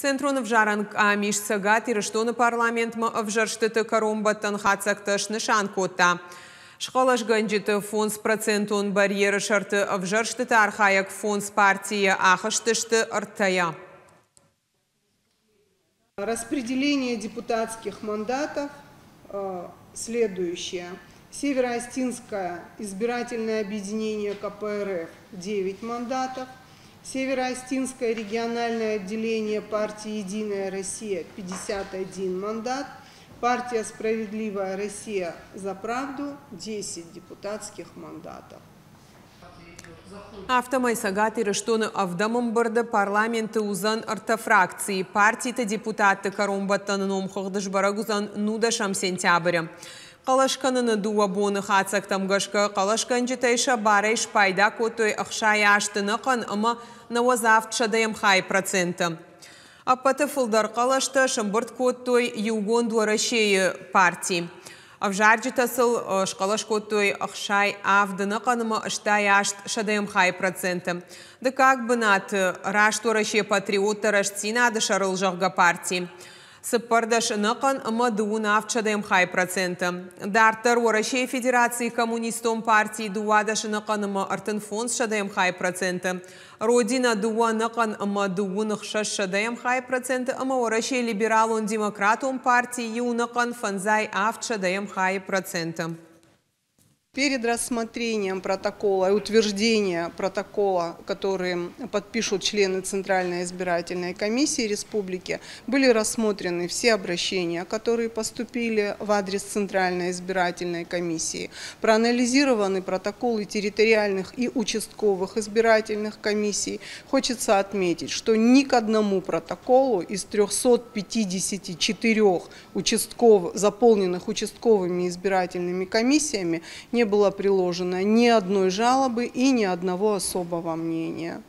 Центрон ӕвзарӕн къамис Цӕгат Ирыстоны парламентмӕ ӕвзӕрстыты кӕронбӕттӕн хатдзӕгтӕ снысан кодта. Схъӕлӕсгӕнджыты фондзпроцентон барьеры сӕрты ӕвзӕрстыты архайӕг фондз партийӕ ахызтысты ӕртӕйӕ. Распределение депутатских мандатов следующее. Северо-Остинское избирательное объединение КПРФ 9 мандатов. Северо-Остинское региональное отделение партии «Единая Россия» 51 мандат. Партия «Справедливая Россия за правду» 10 депутатских мандатов. Афтӕмӕй Цӕгат Ирыстоны ӕвдӕм ӕмбырды парламенты уыдзӕн ӕртӕ фракцийы. Партиты депутатты кӕронбӕттӕны номхыгъд сбӕрӕг уыдзӕн 19 сентябры. Хъӕлӕс кӕныны дыууӕ боны хатдзӕгтӕм гӕсгӕ хъӕлӕсгӕнджытӕй сӕ барӕй спайда кодтой 68,97%. Ӕппӕты фылдӕр хъӕлӕстӕ сӕмбырд кодтой Иугонд Уӕрӕсейы парти. Ӕвзарджытӕ сыл схъӕлӕс кодтой 67,68%. Дыккаг бынаты Раст Уӕрӕсе патриоттӕ рӕстдзинады сӕрыл зӕгъгӕ парти. 14,37%. Дарддӕр Уӕрӕсейы Федерацийы Коммунистон парти 12,35%. Родина 2,26% ӕмӕ Уӕрӕсейы Либералон-демократон парти 1,57%. Перед рассмотрением протокола и утверждением протокола, который подпишут члены Центральной избирательной комиссии республики, были рассмотрены все обращения, которые поступили в адрес Центральной избирательной комиссии, проанализированы протоколы территориальных и участковых избирательных комиссий. Хочется отметить, что ни к одному протоколу из 354 участков, заполненных участковыми избирательными комиссиями, не было приложено ни одной жалобы и ни одного особого мнения.